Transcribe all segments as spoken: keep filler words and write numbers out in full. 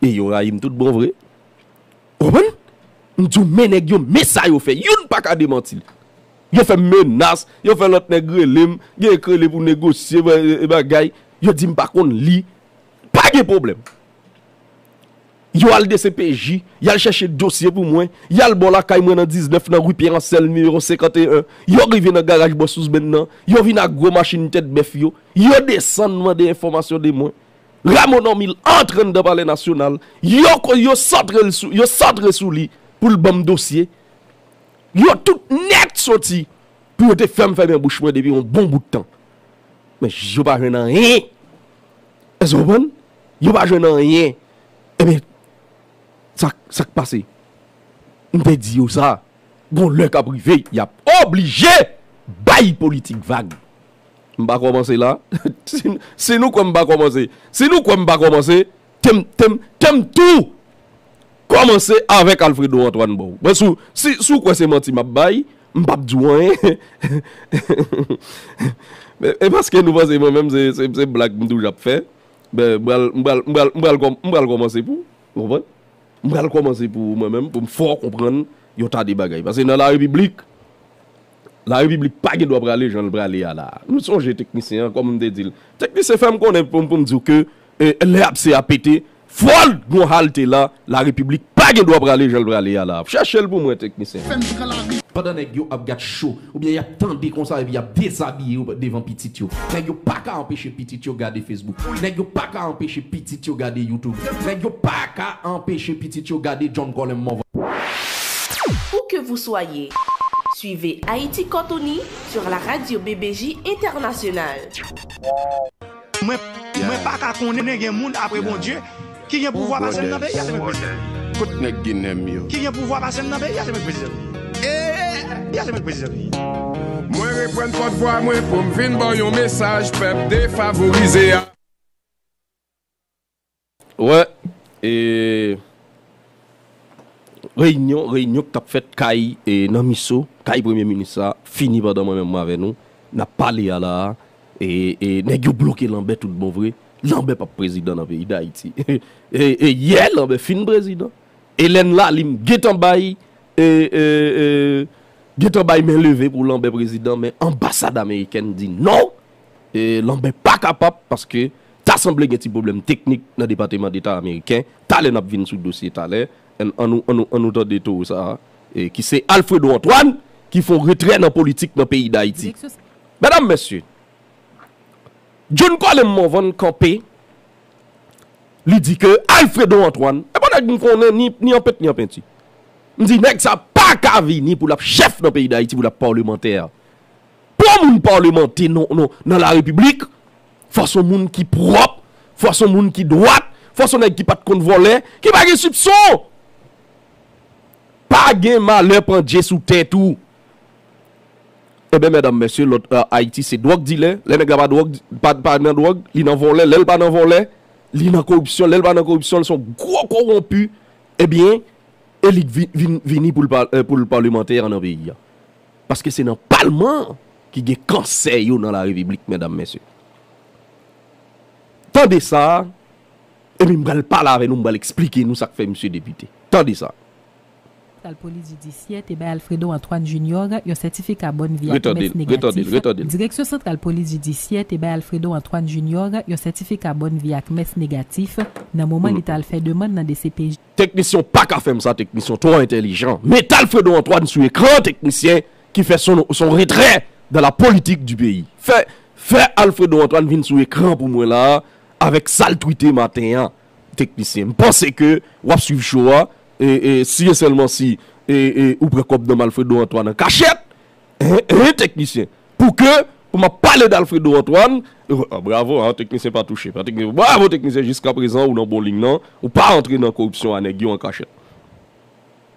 E yo rayi m tout bon vre. Ou konprann? M di w, men nèg yo, men sa yo fè. Youn pa ka demanti l. Yo fè m menas, yo fè lòt nèg rele m, gen k rele pou negosye ba- bagay. Yo di m pa konn li. Pa gen pwoblèm. Yo al D C P J, y al chèche dosye pou mwen, y al bò lakay mwen nan diznèf nan ri Pyè Ansèl nimewo senkant e en. Yo rive nan garaj bò Souzbenn nan, yo vin ak gwo machin tèt bèf yo, yo desann mande enfòmasyon de mwen. Rameau Normil antre anndan Palè Nasyonal, yo ko- yo santre l sou, yo santre sou li pou l ban m dosye. Yo tout nèt soti pou yo te fè m fèmen bouch mwen depi yon bon bout tan. Men yo pa jwenn anyen. Èske w konprann? Yo pa jwenn anyen. Ebyen, sa, sa k pase? M te di yo sa. Gon lè k ap rive, y ap oblije bay politik vag. M pa kòmanse la. Si, si nou kwè m pa kòmanse, si nou kwè m pa kòmanse, tem, tem, tem tou kòmanse avèk Alfredo Antoine ba w. Mwen, si, si, si w kwè se manti m ap bay, m p ap di w anyen. E paske nou panse mwen menm se, se, se blag m toujou ap fè. Ben, m pral, m pral, m pral, m pral kòm- m pral kòmanse pou ou, ou konprann? M pral kòmanse pou ou mwen menm, pou m fè w konprann yon ta de bagay. Paske nan larepiblik, larepiblik pa gen dwa prale jan l prale a la. Nou sonje teknisyen an, kòm m te di l. Teknisyen fè m konnen pou, pou m di w ke, e, lè abse a pete, fò l gon halte la, larepiblik pa gen dwa prale jan l prale a la. Chèche l pou mwen, teknisyen. Pandan nèg yo ap gad cho, oubyen y ap tande konsa epi y ap dezabiye yo devan pitit yo. Nèg yo pa ka anpeche pitit yo gade Facebook. Nèg yo pa ka anpeche pitit yo gade YouTube. Nèg yo pa ka anpeche pitit yo gade John Colem Morvan. Où que vous soyez, suivez Haïti Cortoni sur la radio B B J Internationale. Mwen, mwen pa ka konnen gen moun apre Bondye ki gen pouvwa pase m nan peyi a, se mwen k prezidan. Kot nèg Ginen m yo? Ki gen pouvwa pase m nan peyi a, se mwen k prezidan. E, peyi a, se mwen k prezidan. Mwen reprann pòtvwa mwen pou m vin ba w yon mesaj pèp defavorize a. Wè, e, reyinyon, reyinyon k t ap fèt kay, e, nan Miso, kay premye minis la, fini pandan mwen menm mwen avè nou, n ap pale a la a, e, e, nèg yo bloke Lanbè tout bon vre, Lanbè p ap prezidan nan peyi Dayiti. E, e, yè, Lanbè fin prezidan. Hélène Lalim gentan bay, e, e, e, gentan bay men leve pou Lanbè prezidan, men anbasad amerikèn di non, e, Lanbè pa kapab paske ta sanble gen ti pwoblèm teknik nan Depatman Deta ameriken. Talè n ap vin sou dosye talè. Ann, ann nou, ann nou, ann nou tande towo sa a, e, ki se Alfredo Antoine ki fè yon retrè nan politik nan peyi Dayiti. Medam, mesye, John Colem Morvan kanpe, li di ke Alfredo Antoine, e pa nèg m konnen ni, ni an pent ni an penti. M di nèg sa pa ka vini pou l ap chèf nan peyi Dayiti, pou l ap palmantè. Pou yon moun palmante non, non, nan larepiblik, fò se yon moun ki pwòp, fò se yon moun ki dwat, fò se yon nèg ki pa t konn vòlè, ki pa gen sipson. Pa gen malè pandye sou tèt ou. Ebyen, medam, mesye, lòt, e, Ayiti se dwòg dilè. Lè nèg la pa dwòg, pa, pa nan dwòg, li nan vòlè. Lè l pa nan vòlè, li nan koripsyon. Lè l pa nan koripsyon, l se yon gwo kowonpi. Ebyen, e li k vi- vin- vini pou l pa- e, pou l palmantè nan peyi a. Paske se nan palman an ki gen kansè yo nan larepiblik, medam, mesye. Tande sa a, epi m pral pale avè nou, m pral eksplike nou sa k fè misye depite. Tande sa. Santral Polis Jidisyè te bay Alfredo Antoine Junior yon sètifika bòn vi ak mès negatif. Retande l, retande l. Direksyon Santral Polis Jidisyè te bay Alfredo Antoine Junior yon sètifika bòn vi ak mès negatif nan moman li t al fè demann nan D C P J. Teknisyen w pa ka fè m sa, teknisyen w twò entèlijan. Met Alfredo Antoine sou ekran, teknisyen, ki fè son, son retrait dans la politique du pays. Fè, fè Alfredo Antoine vin sou ekran pou mwen la, avèk sa l twite maten an, teknisyen. M panse ke w ap swiv show a, e, e, si e sèlman si, e, e, ou pran kòb nan men Alfredo Antoine an kachèt, en, en, teknisyen. Pou ke, pou m ap pale d Alfredo Antoine, e, a, bravo, a, teknisyen pa touche, pa teknisyen, bravo, teknisyen, jiskaprezan, ou nan bon liy nan, ou pa antre nan koripsyon a nèg yo an kachèt.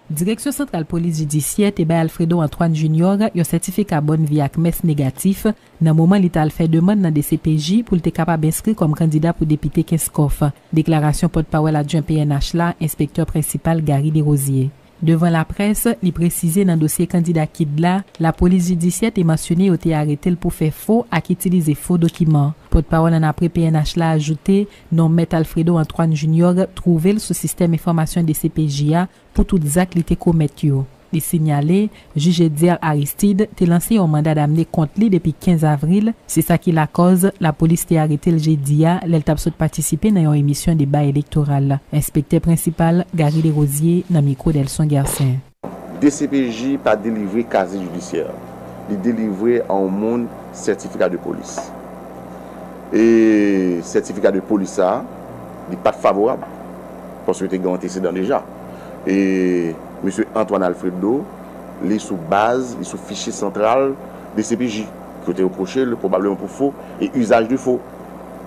Direksyon Santral Polis Jidisyè te bay Alfredo Antoine Junior yon sètifika bòn vi ak mès negatif nan moman li t al fè demann nan D C P J pou l te kapab enskri kòm kandida pou depite Kenskòf. Deklarasyon pòtpawòl adjwen P N H la, enspektè prensipal Gary Desrosiers. Devan laprès, li presize nan dosye kandida Kid la, lapolis jidisyè te mansyone yo te arete l pou fè fo ak itilize fo dokiman. Pòtpawòl annapre P N H la ajoute, non Mèt Alfredo Antoine Junior twouve l sou sistèm enfòmasyon D C P J a pou tout zak li te komèt yo. Li sinyale, jij Edzer Aristide te lanse yon manda damne kont li depi kenz avril, se sa ki lakòz lapolis te arete l jedi a lè l t ap sot patisipe nan yon emisyon deba elektoral. Enspektè prensipal Gary Desrosiers nan mikwo Delson Gercin. D C P J pa delivre kaze jidisyè. Li delivre a yon moun sètifika de polis. E sètifika de polis sa, li pa t favorab. Paske te gen antesedan deja. E mesye Antoine Alfredo, li sou baz, li sou fichye santral D C P J, ki yo te repwoche l pwobableman pou fo e izaj de fo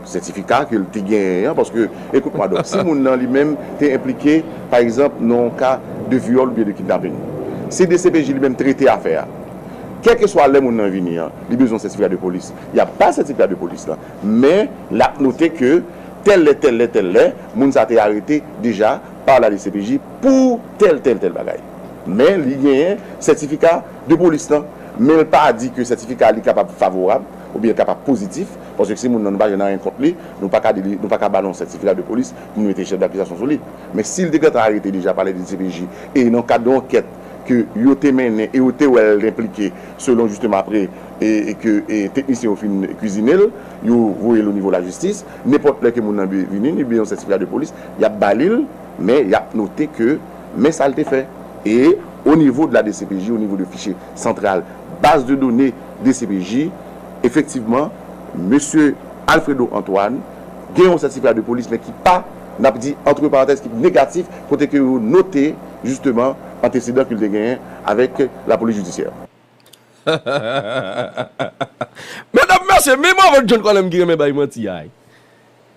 sètifika ke l te genyen an, paske, ekout mwa, donk, si moun nan li menm te enplike, pa egzanp, nan yon ka de vyòl oubyen de kidnaping, si D C P J li menm trete afè a, kèlkeswa lè moun nan vini an, li bezwen yon sètifika de polis, y ap ba l sètifika de polis la, men l ap note ke tèl lè, tèl lè, tèl lè, moun sa te arete deja pa la D C P J pou tèl, tèl, tèl bagay. Men li genyen sètifika de polis lan. Men l pa di ke sètifika li kapab favorab oubyen l kapab pozitif, paske si moun nan nou pa jwenn anyen kont li, nou pa ka deli-, nou pa ka ba l yon sètifika de polis pou nou mete chèf dakizasyon sou li. Men si l te gentan arete deja pa la D C P J, e nan kad yon ankèt ke yo te mennen e yo te wè l enplike selon jisteman apre e, e ke e, teknisyen yo fin kwizine l, yo voye l o nivo lajistis, nenpòt lè ke moun nan be-, vini, li bezwen yon sètifika de polis, y ap ba li l, men y ap note ke men sa l te fè. E o nivo de la D C P J, o nivo de fichye santral, baz de done D C P J, efektivman, mesye Alfredo Antoine gen yon sètifika de polis, men ki pa, n ap di, antre parantèz, ki negatif, kote ke yo note, jisteman, antesedan ke l te genyen avèk lapolis jidisyè. Medam, mesye, menm Avon John Colem ki renmen bay manti a.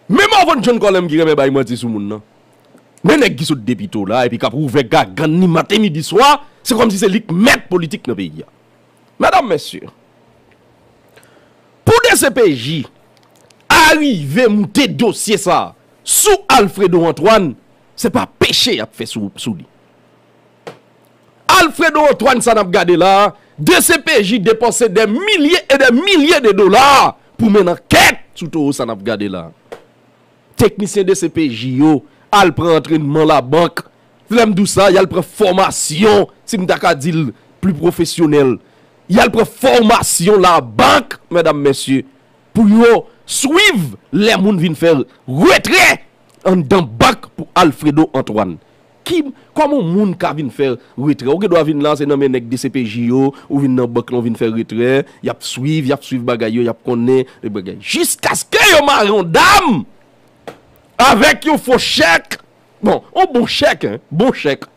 Menm Avon John Colem ki renmen bay manti sou moun nan. Men nèg ki sot depito la epi k ap ouvè gagann li maten, midi, swa, se kòmsi se li k mèt politik nan peyi a. Medam, mesye, pou D C P J arive moute dosye sa a sou Alfredo Antoine, se pa peche y ap fè sou, sou li. Alfredo Antoine sa n ap gade la a, D C P J depanse dè milye e dè milye de dola pou mennen ankèt sou towo sa n ap gade la a. Teknisyen D C P J yo al pran antrènman labank. Lè m di w sa, y al pran fòmasyon, si m ta ka di l pli pwofesyonèl. Y al pran fòmasyon labank, medam, mesye, pou yo swiv lè moun vin fè retrè anndan bank pou Alfredo Antoine. Ki, kòman yon moun ka vin fè retrè? Ou gen dwa vin la, se nan men nèg D C P J yo, ou vin nan bank lan, ou vin fè retrè, y ap swiv, y ap swiv bagay yo, y ap konnen, e bagay. Jiskaske yo mare yon dam avèk yon fo chèk, bon, yon bon chèk, en, bon chèk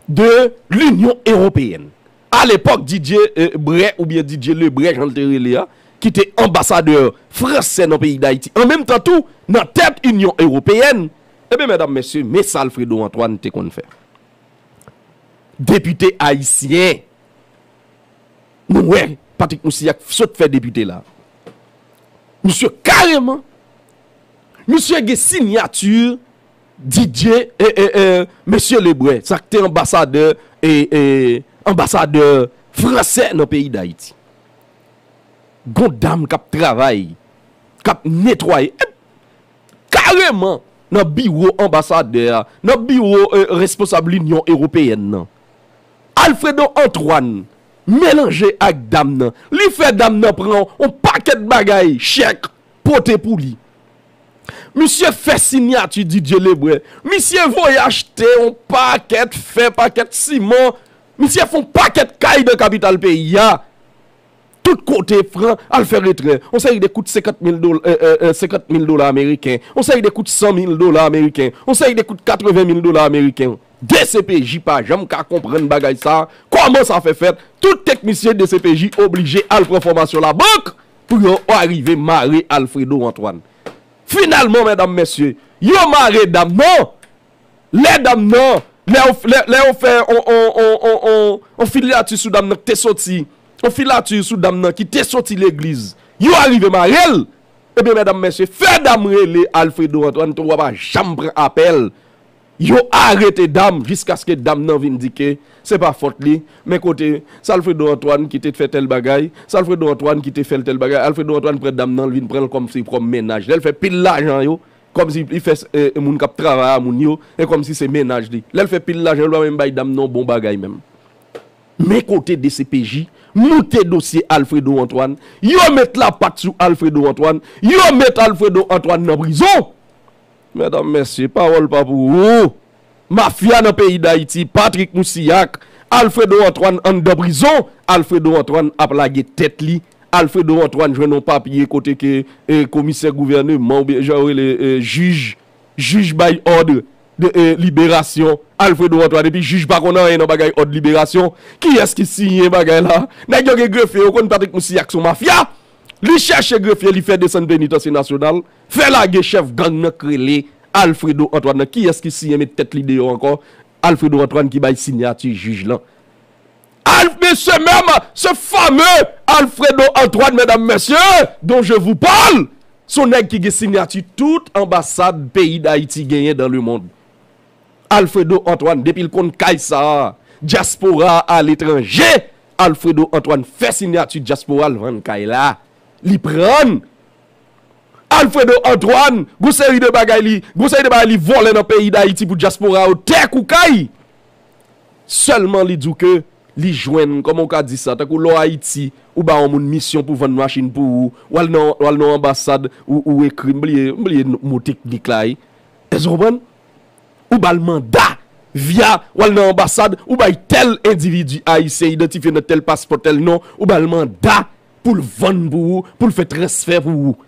de Linyon Ewopeyèn. Alepòk, Didier, euh, Bray, oubyen Didier Lebray, jan l te rele a, ki te anbasadè fransè nan peyi Dayiti, an menm tan tou, nan tèt Inyon Ewopeyèn, ebyen, medam, mesye, men sa Alfredo Antoine te konn fè. Depite ayisyen, nou wè Patrick Moussilhac sot fè depite la. Misye kareman, misye gen siyati Didier, e, e, e, mesye Lebray, sa k te anbasadè, e, e, anbasadè fransè nan peyi Dayiti. Gon dam k ap travay, k ap netwaye, e, kareman nan biwo anbasadè a, nan biwo, e, responsab Linyon Ewopeyèn nan. Alfredo Antoine melanje ak dam nan. Li fè dam nan pran yon pakèt bagay, chèk, pote pou li. Misye fè siyati Didier Lebray. Misye voye achte yon pakèt fè, pakèt siman. Misye fè yon pakèt kay nan kapital peyi a. Tout kote, fran, al fè retrè. Yon seri de kout senkant mil dola, e, e, e, senkant mil dola ameriken. Yon seri de kout san mil dola ameriken. Yon seri de kout katreven mil dola ameriken. D C P J pa janm ka konprann bagay sa. Kòman sa fè fèt? Tout teknisyen D C P J oblije al pran fòmasyon labank pou yo arive mare Alfredo Antoine. Finalman, medam, mesye, yo mare dam nan. Lè dam nan, lè yo, lè, lè yo fè on, on, on, on, on, on filati sou dam nan ki te soti, on filati sou dam nan ki te soti legliz, yo arive mare l. Ebyen, medam, mesye, fè dam rele Alfredo Antoine, tou wa pa janm pran apèl. Yo arete dam jiskaske dam nan vin di ke se pa fòt li, men kote, se Alfredo Antoine ki te fè tèl bagay, se Alfredo Antoine ki te fè l tèl bagay, Alfredo Antoine pran dam nan, l vin pran l kòmsi kòm mennaj. Lè l fè pil lajan yo, kòmsi li fè, eh, moun k ap travay a moun yo, e kòmsi se mennaj li. Lè l fè pil lajan, li pa menm bay dam nan bon bagay menm. Men kote D C P J moute dosye Alfredo Antoine, yo met lapat sou Alfredo Antoine, yo met Alfredo Antoine nan prizon. Medam, mesye, pawòl pa pou ou. Mafya nan peyi Dayiti, Patrick Moussilhac, Alfredo Antoine anndan prizon, Alfredo Antoine ap lage tèt li. Alfredo Antoine jwenn yon papye kote ke, eh, komisè gouvèneman oubyen jan yo rele, eh, jij, jij bay òd de, eh, liberasyon Alfredo Antoine, epi jij pa konn anyen nan bagay òd liberasyon. Kiyès ki siyen bagay la? Nèg yo gen grefye, yo konn Patrick Moussilhac se yon mafya. Li chèche grefye, li fè desann penitansye nasyonal, fè lage chèf gang nan k rele Alfredo Antoine nan. Kiyès ki siyen met tèt li deyò ankò? Alfredo Antoine ki bay siyati jij lan. Al, mesye menm, ce fameux Alfredo Antoine, mesdames, messieurs, dont je vous parle, se yon nèg ki gen siyati tout anbasad peyi Dayiti genyen dans le monde. Alfredo Antoine, depi l konn kay sa a, dyaspora a aletranje, Alfredo Antoine fè siyati dyaspora, l vann kay la, li pran. Alfredo Antoine, gon seri de bagay li, gon seri de bagay li vòlè nan peyi Dayiti pou dyaspora yo tè kou kay. Sèlman li di w ke li jwenn, kòman w ka di sa, tankou lè w Ayiti, ou ba yon moun misyon pou vann machin pou ou, w al nan, w al nan anbasad, ou, ou ekri, m bliye, m bliye mo teknik la, wi. Èske w konprann? Ou ba l manda via, w al nan anbasad, ou bay tèl endividi ayisyen idantifye nan tèl paspò, tèl non, ou ba l manda pou l vann pou ou, pou l fè transfè pou ou.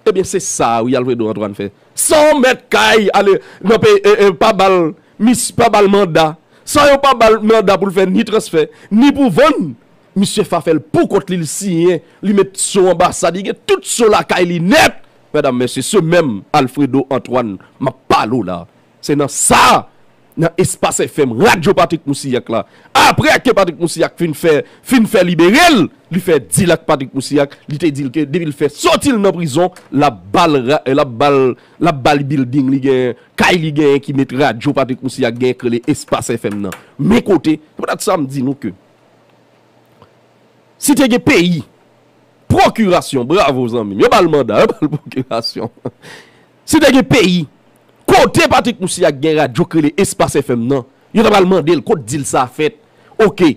Ebyen, se sa, wi, Alfredo Antoine fè. San w mèt kay, ale, nan peyi, e, e, pa ba l, mis, pa ba l manda. San yo pa ba l manda pou l fè ni transfè, ni pou vann. Misye Fa fè l pou kont li, l siyen, li met so anbasad, li gen tout so lakay li nèt. Medam, mesye, se menm Alfredo Antoine m ap pale w la. Se nan sa, nan Espas F M, Radyo Patrick Moussilhac la. Apre ke Patrick Moussilhac fin fè, fin fè libere l, li fè dil ak Patrick Moussilhac, li te di l ke depi l fè soti l nan prizon, l ap ba l ra-, l ap ba l, l ap ba l building li genyen, kay li genyen ki met Radyo Patrick Moussilhac genyen k rele Espas F M nan. Men kote, se poutèt sa m di nou ke si te gen peyi, pwokirasyon, bravo zanmi m, yo ba l manda, yo ba l pwokirasyon. Si te gen peyi, kote Patrick Moussilhac gen radyo k rele Espas F M nan, yo ta pral mande l, kot dil sa fèt? Oke.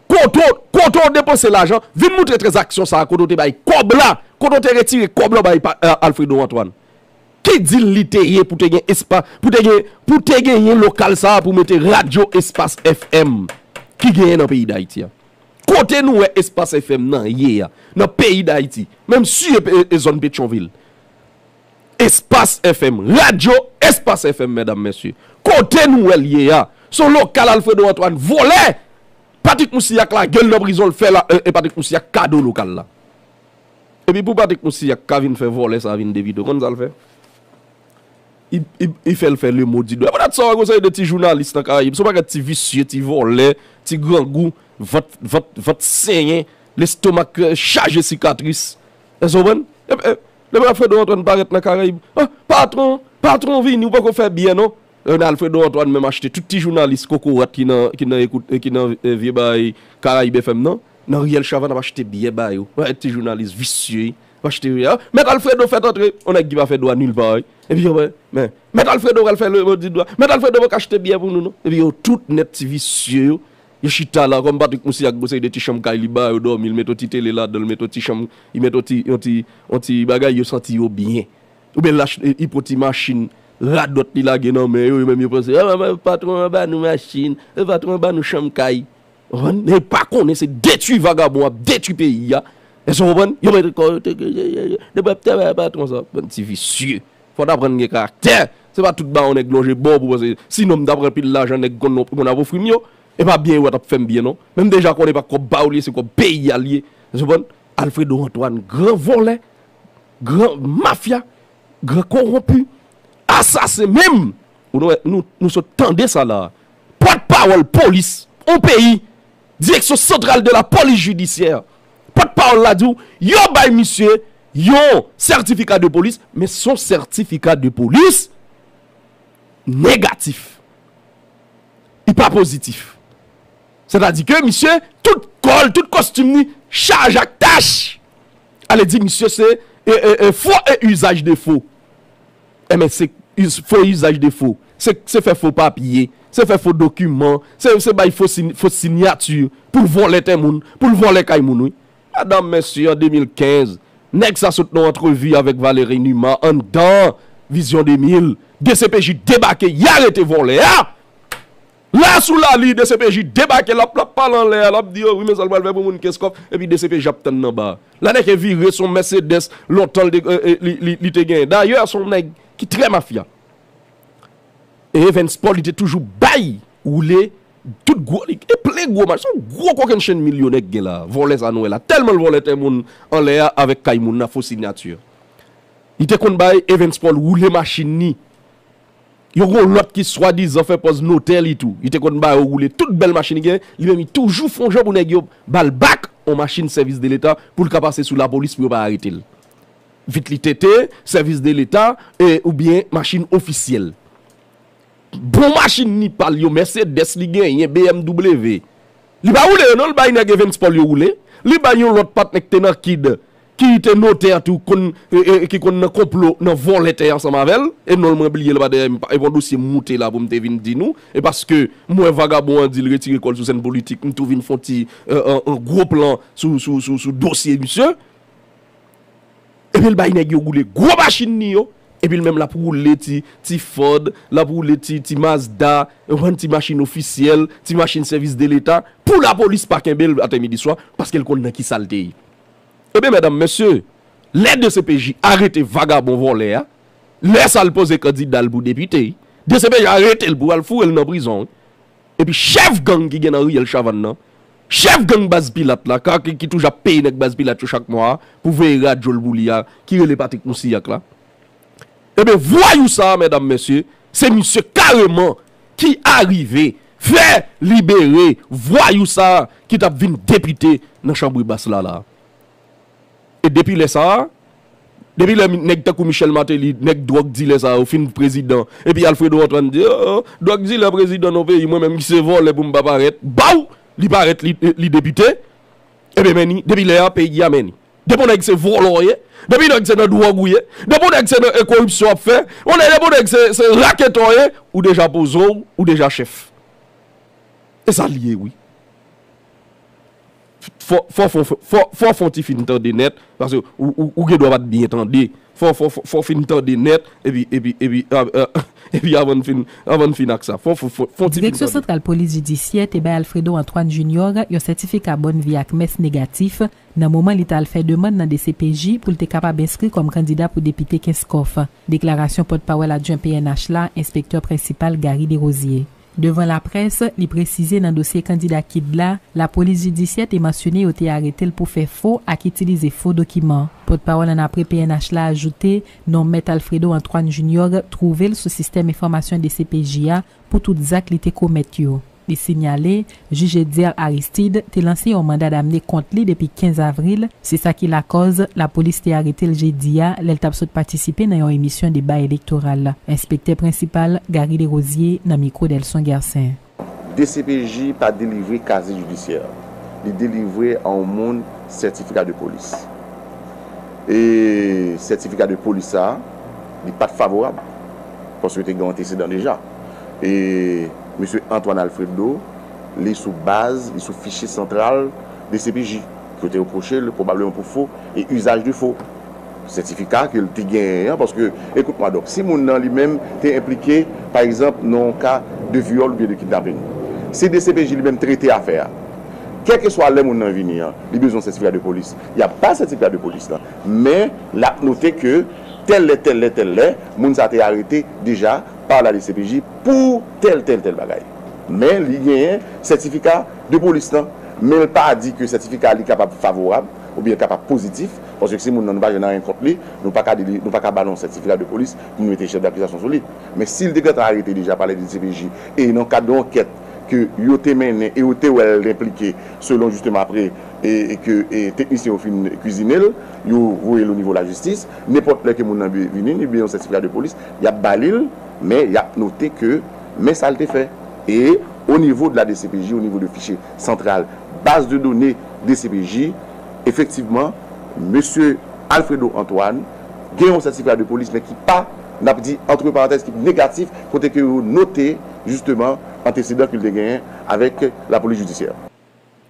Kote w, kote w depanse lajan, vin moutre tranzaksyon sa a, kote w te bay kòb la, kote w te retire kòb la bay pa, eh, Alfredo Antoine. Ki dil li te ye pou te gen espa, pou te gen, pou te genyen lokal sa a pou mete radyo Espas F M ki genyen nan peyi Dayiti a? Kote nou wè Espas F M nan ye a, nan peyi Dayiti, menm si e, e, e zòn Petyonvil? Espas F M, radyo Espas F M, medam, mesye. Kote nou wè l ye a? Se yon lokal Alfredo Antoine vòlè. Patrick Moussilhac lage l nan prizon, l fè la, e, e Patrick Moussilhac kado lokal la. Epi pou Patrick Moussilhac ka vin fè vòlè sa vin depite, w konn sa l fè? Li, li, li fè l fè le maudit doigt. Poutèt sa w wè gon seri de ti jounalis nan Karayib, se yon pakèt ti visye, ti vòlè, ti grangou, vant, vant, vant senyen, lestomak, eh, chaje sikatris. Èske w konprann? E, e, lè Alfredo Antoine parèt nan Karayib, ah, patwon, patwon vini, ou poko fè byen non. Lè Alfredo Antoine menm achte tout ti jounalis kokorat ki nan, ki nan ekout, ki nan, eh, vye bay Karayib F M nan. Nan Riyèl Chavann ap achte biyè ba yo. Wè, ti jounalis visye. Ap achte, ah, Mèt Alfredo fèt antre. Yon nèg ki pa fè dwa nil pa, wi. Epi, wè, men, Mèt Alfredo pral fè le maudit doigt. Mèt Alfredo poko achte biyè pou nou, non. Epi yo tout nèt ti visye yo. Yo chita la, kòm Patrick Moussilhac gon seri de ti chanm kay li ba yo dòmi, li met yon ti tele ladan, li met yon ti chanm, li met yon ti, yon ti, yon ti bagay, yo santi yo byen. Oubyen l achte, li pran ti machin radòt li lage nan men yo, yo menm yo panse, ah, patwon an ba nou machin, eh, patwon an ba nou chanm kay. Ou konprann? Men yo pa konnen se detwi vagabon ap detwi peyi a. Èske w konprann? Yo mete kò yo, te, depi ap travay a patwon sa, bann ti visye. Fò n aprann gen karaktè. Se pa tout ba yon nèg lonje ba w pou w panse, sinon m ta pran pil lajan nèg konn, konn ap ofri m yo. E pa byen yo t ap fè m byen non. Men m deja konnen pa kòb pa w li ye, se kòb peyi a li ye. Èske w konprann? Alfredo Antoine, gran vòlè, gran mafya, gran kowonpi, asasen menm. Ou nou, nou, nou sot tande sa la. Pòtpawòl polis yon peyi, Direction Centrale de la Police Judiciaire, pòtpawòl la di w, yo bay misye yon sètifika de polis, men se yon sètifika de polis negatif. Li pa pozitif. Sètadi ke misye, tout kò l, tout kostim li, chaje ak tach. Ale di misye se e, e, e, fo e usage de faux. Enben, se us- fo usage de faux. Se, se fè fo papye, se fè fo dokiman, se, se bay fo, sin- fo sinyati pou l vòlè tè moun, pou l vòlè kay moun, wi. Madanm, mesye, an de mil kenz, nèg sa sot nan antrevi avèk Valéry Numa anndan Vizyon de mil. D C P J debake, y arete vòlè a! La sou la li, D C P J debake, l ap, l ap pale anlè a, l ap di, "Oh, wi, men sa l pral fè pou moun Kenskòf," epi D C P J ap tann nan ba a. La nèg vire, se yon Mercedes, lontan l te, e, e, li, li, li te genyen. Dayè, se yon nèg ki trè mafya. E Evans Paul, li te toujou bay woule tout gwo, li, e plen gwo machin, se yon gwo kokenn chenn milyonè k gen la, vòlè sa nou wè la. Tèlman l vòlè tè moun anlè a avèk kay moun nan, fo sinyati. Li te konn bay Evans Paul woule machin ni. Yo gon lòt ki swadizan fè pòz notè li tou. Li te konn ba yo woule tout bèl machin li gen, li menm li toujou fè yon jan pou nèg yo ba l bak yon machin sèvis de leta pou l ka pase sou lapolis pou yo pa arete l. Vit li tete, sèvis de leta, e, oubyen machin ofisyèl. Bon machin ni pa l yo, Mercedes li genyen, B M W. Li pa woule yo non, li bay nèg Evans Paul yo woule. Li bay yon lòt patnè ki te nan kid, ki te notè tou, konn, e, e, ki konn nan konplo, nan vòlè tè ansanm avè l. E non l mwen bliye l, pa dèyè m pa- e bon dosye m moute la pou m te vin di nou. E paske m wè vagabon an di l retire kò l sou sèn politik, m tou vin fè yon ti, e, e, yon gwo plan sou, sou, sou, sou dosye misye. Epi l bay nèg yo woule gwo machin ni yo. Epi l menm l ap woule ti, ti Ford, l ap woule ti, ti Mazda, yon bann ti machin ofisyèl, ti machin sèvis de leta, pou lapolis pa kenbe l atè midi swa, paske l konn nan ki sa l te ye. Ebyen, medam, mesye, lè D C P J arete vagabon vòlè a, lè sa l poze kandida l pou depite, D C P J arete l pou al foure l nan prizon, wi. Epi chèf gang ki gen nan riyèl Chavann nan, chèf gang Baz Pilat la, ka, ki, ki toujou ap peye nèg Baz Pilat yo chak mwa a, pou veye radyo l pou li a, ki rele Patrick Moussilhac la. Ebyen, vwayou sa a, medam, mesye, se misye kareman ki arive fè libere vwayou sa a ki t ap vin depite nan Chanbre Basse la, la. E depi lè sa a, depi lè mi- nèg tankou Michel Martelly, nèg dwòg dilè sa yo fin prezidan, epi Alfredo Antoine di, "Oh, oh, dwòg dilè prezidan nan peyi, mwen menm ki se vòlè pou m pa parèt." Baw! Li parèt, li, li depite. Ebyen, men ni, depi lè a, peyi a men ni. Depi yon nèg se vòlè w ye, depi yon nèg se nan dwòg ou ye, depi yon nèg se nan, e, koripsyon w ap fè, yon nèg, depi yon nèg se, se raketè w ye, ou deja poze w, ou deja chèf. E sa l ye, wi. Fò, fò, fò, fò, fò, fò w fin tande nèt, paske ou, ou, ou gen dwa pa t byen tande. Fò, fò, fò, fò w fin tande nèt, epi, epi, epi, a, a, epi avan n fin, avan n fin ak sa. Fò, fò, fò, fò w fin Direksyon tande. Santral Polis Jidisyè te bay Alfredo Antoine Junior yon sètifika bòn vi ak mès negatif nan moman li t al fè demann nan D C P J pou l te kapab enskri kòm kandida pou depite Kenskòf. Deklarasyon pòtpawòl adjwen P N H la, enspektè prensipal Gary Desrosiers. Devan laprès, li presize nan dosye kandida kid la, lapolis jidisyè te mansyone yo te arete l pou fè fo ak itilize fo dokiman. Pòtpawòl annapre P N H la ajoute, non Mèt Alfredo Antoine Junior twouve l sou sistèm enfòmasyon D C P J a pou tout zak li te komèt yo. Li sinyale, jij Edzer Aristide te lanse yon manda damne kont li depi kenz avril, se sa ki lakòz lapolis te arete l jedi a lè l t ap sot patisipe nan yon emisyon deba elektoral. Enspektè prensipal Gary Desrosiers nan mikwo Delson Gercin. D C P J pa delivre kazye jidisyè. Li delivre a yon moun sètifika de polis. E sètifika de polis sa a, li pa t favorab. Paske te gen antesedan deja. E mesye Antoine Alfredo, li sou baz, li sou fichye santral D C P J. Yo te repwoche l pwobableman pou fo e usage de faux. Sètifika ke l te genyen an, paske, ekout mwa, donk, si moun nan li menm te enplike, pa egzanp, nan yon ka de vyòl oubyen de kidnaping, si D C P J li menm trete afè a, kèlkeswa lè moun nan vini an, li bezwen yon sètifika de polis, y ap ba sètifika de polis lan, men l ap note ke tèl lè, tèl lè, tèl lè, moun sa te arete deja pa la D C P J pou tèl, tèl, tèl bagay. Men li genyen sètifika de polis lan, men l pa di ke sètifika li kapab favorab oubyen kapab pozitif, paske si moun nan nou pa jwenn anyen kont li, nou pa ka, nou pa ka ba l yon sètifika de polis pou nou mete chèf dakizasyon sou li. Men si l te gentan arete deja pa la D C P J e nan kad yon ankèt ke yo te mennen e yo te wè l enplike selon jisteman apre e, e ke e, teknisyen yo fin kwizine l, yo voye l o nivo lajistis, nenpòt lè ke moun nan vini, li bezwen yon sètifika de polis, y ap ba li l, men y ap note ke men sa l te fè. E O nivo de la D C P J, o nivo de fichye santral, baz de done D C P J, efektivman, mesye Alfredo Antoine gen yon sètifika de polis, men ki pa, n ap di, antre parantèz, ki negatif, kote ke yo note, jisteman, antesedan ke l te genyen avèk lapolis jidisyè.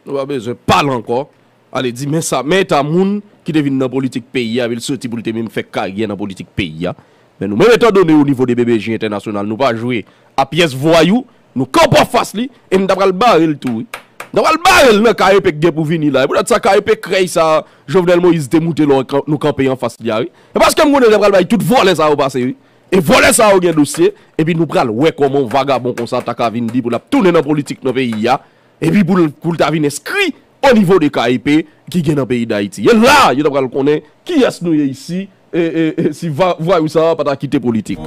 Nou pa bezwen pale ankò. Ale di, men sa, men eta moun ki te vin nan politik peyi a, epi l soti pou l te menm fè karyè nan politik peyi a. Men nou menm, etandone o nivo de B B J entènasyonal, nou pa jwe a pyès vwayou, nou kanpe anfas li, e n ta pral bare l tou, wi. N ta pral bare l nan K E P k gen pou vini la. E poutèt sa, K E P krèy sa, Jovenel Moïse te moute lò, nou kanpe anfas li a, wi. E paske m konnen l ta pral bay tout vòlè sa yo pase, wi. E vòlè sa yo gen dosye, epi nou pral wè kòman yon vagabon konsa ta ka vin di pou l ap tounen nan politik nan peyi a, epi pou l, pou l ta vin enskri o nivo de K E P ki gen nan peyi Dayiti. E la, yo ta pral konnen kiyès nou ye isi, e, e, e si va, vwayou sa a pa ta kite politik.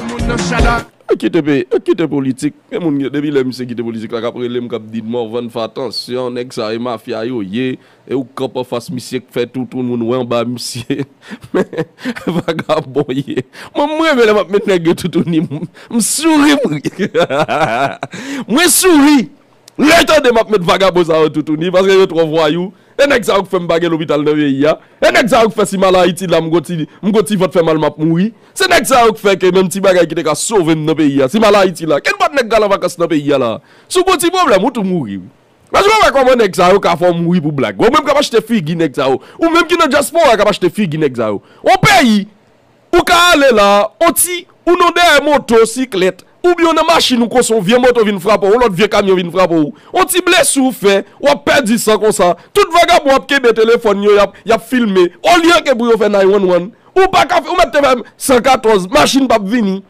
Kite pe, kite politik. Gen moun, depi lè misye kite politik la, k ap rele m, k ap di, "Morvan, fè atansyon, nèg sa e mafya yo ye." E ou kanpe anfas misye k fè toutouni, moun wè anba misye. Men, vagabon ye. Mwen, m renmen lè m ap met nèg yo toutouni, m, m souri, m ri. Mwen souri. Lè yo tande m ap met vagabon sa yo toutouni, paske yo twò vwayou. E nèg sa yo k fè m pa gen lopital nan peyi a. E nèg sa yo k fè si m al Ayiti la, m gon ti, m gon ti vant fè mal, m ap mouri. Se nèg sa yo k fè ke menm ti bagay ki te ka sove m nan peyi a, si m al Ayiti la, ken bòt nèg k al an vakans nan peyi a la? Si w gon ti pwoblèm, ou tou mouri, wi. Paske w wè kòman nèg sa yo ka fè w mouri pou blag. Ou menm k ap achte figi nèg sa yo. Ou menm ki nan dyaspora k ap achte figi nèg sa yo. Yon peyi, ou ka ale la, yon ti, ou nan dèyè moto, siklèt, oubyen w nan machin, ou konsa yon vye moto vin frape w, yon lòt vye kamyon vin frape w. Yon ti blesi w fè, w ap pèdi san konsa. Tout vagabon ap kenbe telefòn yo, y ap, y ap filme. Olye ke pou yo fè nine one one, ou pa ka fè, ou mèt te fè san katòz, machin p ap vini.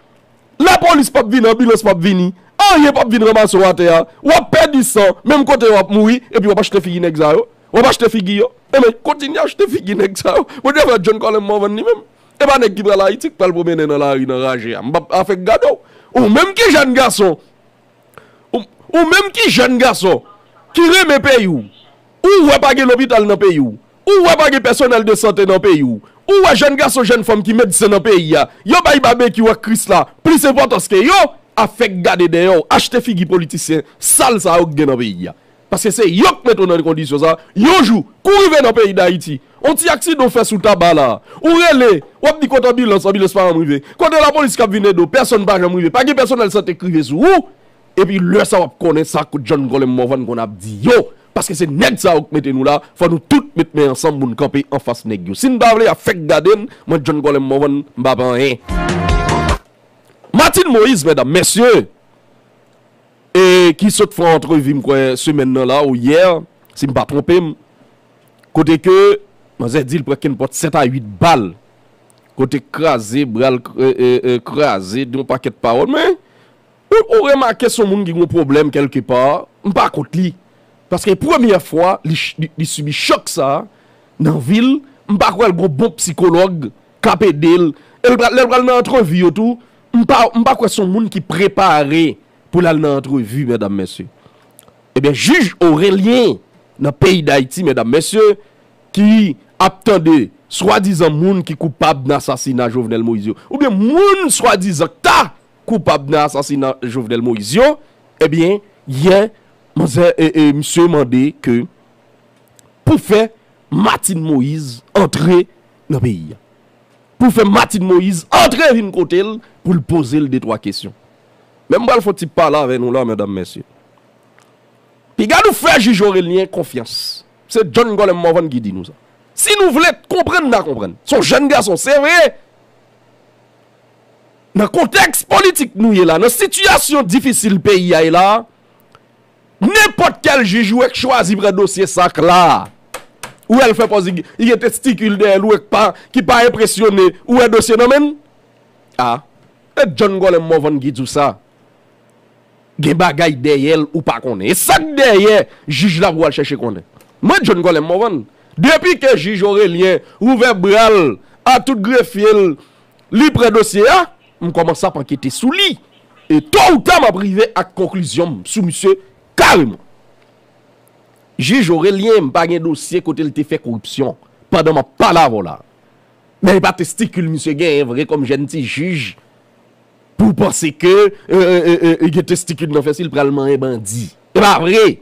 Lapolis p ap vini, anbilans p ap vini, anyen p ap vin ranmase w atè a. W ap pèdi san, menm kote w ap mouri, epi w ap achte figi nèg sa yo. W ap achte figi yo. Enben, kontinye achte figi nèg sa yo. Bondye fè John Colem Morvan li menm. E pa nèg ki pral Ayiti k pral pwomennen nan lari nan raje a. M p ap afèk gade w. Ou menm ki jèn gason, Ou, ou menm ki jèn gason, ki renmen peyi w, ou wè pa gen lopital nan peyi w, ou wè pa gen pèsonèl de sante nan peyi w, ou wè jèn gason, jèn fanm ki medsen nan peyi a, yo bay babekyou ak Krisla plis enpòtans ke yo, afèk gade dèyè w, achte figi politisyen sal sa yo k gen nan peyi a. Paske se yo k mete w nan kondisyon sa. Yon jou, kou w rive nan peyi Dayiti, yon ti aksidan w fè sou Taba la, ou rele, w ap di kote anbilans, anbilans pa janm rive. Kote lapolis k ap vin ede w, pèsonn pa janm rive. Pa gen pèsonèl sante k rive sou ou. Epi lè sa w ap konnen sa John Colem Morvan konn ap di yo. Paske se nèg sa yo k mete nou la, fò nou tout met men ansanm pou n kanpe anfas nèg yo. Si n pa vle, afèk gade n, mwen John Colem Morvan, m pa pa anyen. Martine Moïse, medam, mesye, e ki sot fè antrevi, m kwè, semèn nan la, ou yè, si m pa twonpe m, kote ke manzè di l pran kenpòt sèt a uit bal, kote kraze, bra l k-, e, e, e, kraze, di yon pakèt pawòl, men ou, ou remake se yon moun ki gen yon pwoblèm kèlkepa, m pa kont li. Paske premyè fwa li, li, li sibi chòk sa a nan vi l, m pa kwè l gen yon bon sikològ k ap ede l. E l pral, lè l pral nan antrevi yo tou, m pa, m pa kwè se yon moun ki prepare pou l al nan antrevi, medam, mesye. Ebyen, jij Orelien nan peyi Dayiti, medam, mesye, ki ap tande swadizan moun ki koupab nan asasina Jovenel Moïse yo, oubyen moun swadizan k ta koupab nan asasina Jovenel Moïse yo, ebyen, yè, manzè, e, e, misye mande ke pou fè Martine Moïse antre nan peyi a. Pou fè Martine Moïse antre vin kote l, pou l poze l de twa kesyon. Men m pral fè yon ti pale avè nou la, medam, mesye. Piga nou fè jij Orelien konfyans. Se John Colem Morvan ki di nou sa. Si nou vle konprann, n a konprann. Se yon jèn gason, se vre. Nan kontèks politik nou ye la, nan sitiyasyon difisil peyi a ye la, nenpòt kèl jij ou wè k chwazi pran dosye sa k la, ou wè l fè pòz li, li gen testikil dèyè l, ou wè k pa, ki pa enpresyone, ou wè dosye nan men l? A, e John Colem Morvan ki di w sa. Gen bagay dèyè l ou pa konnen. E sa k dèyè jij la pou w al chèche konnen. Mwen, John Colem Morvan, depi ke jij Orelien ouvè bra l a tout grefye l, li pran dosye a, m kòmanse ap ankete sou li. E to ou ta, m ap rive ak konklizyon m sou misye kareman. Jij Orelien, m pa gen dosye kote l te fè koripsyon pandan m ap pale avè w la. Men e pa testikil misye genyen vre kòm jèn ti jij pou w panse ke, e, e, e, e, e, gen testikil nan fès li, l pral manyen bandi. pa vre.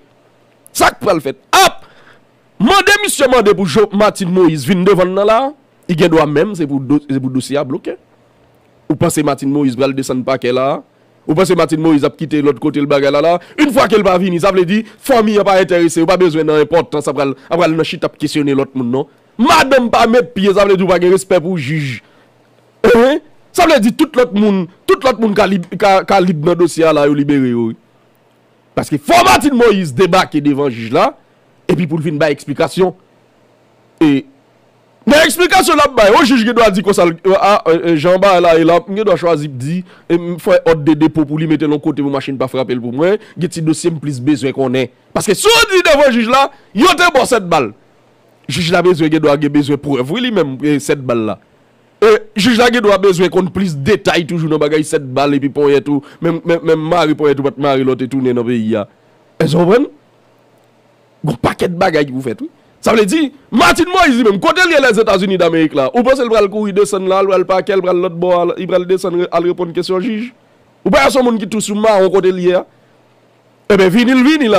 Sa k pral fèt? Ap mande misye mande pou Martine Moïse vin devan n nan la. Li gen dwa menm, se pou, se pou dosye a bloke. Ou panse Martine Moïse pral desann pakè la? Ou panse Martine Moïse ap kite lòt kote l bagay la la? Yon fwa ke l pa vini, sa vle di fanmi an pa enterese, yo pa bezwen nan enpòtans ap pral, ap pral nan chita ap kesyone lòt moun non. Madanm pa met pye, sa vle di ou pa gen respè pou jij. Hein? Sa vle di tout lòt moun, tout lòt moun ka lib, ka, ka lib nan dosye a la, yo libere yo wi. Paske fò Martine Moïse debake devan jij la, epi pou l vin bay eksplikasyon. E nan eksplikasyon l ap bay, yon jij gen dwa di konsa, jan bagay la ye la, m gen dwa chwazi di, e m fè òd de depo pou li mete l yon kote pou machin pa frape l pou mwen, gen ti dosye m plis bezwen konnen. Paske si w di devan jij la, yo te ba w sèt bal. Jij la bezwen gen dwa gen bezwen prèv wi li menm, e, sèt bal la. E jij la gen dwa bezwen konn plis detay toujou nan bagay sèt bal epi ponyèt ou, menm, menm, menm mare ponyèt ou pa t mare lè w te tounen nan peyi a. Èske w konprann? Gon pakèt bagay ki pou fèt wi. Sa vle di, Martine Moïse li menm, kote l ye Lèzetazini Damerik la? Ou panse l pral kouri desann la, l pral pakè, l pral lòt bò a, li pral desann al reponn kesyon jij? Ou pa wè se yon moun ki tou sou mawon kote l ye a? Enben, vini l vini la.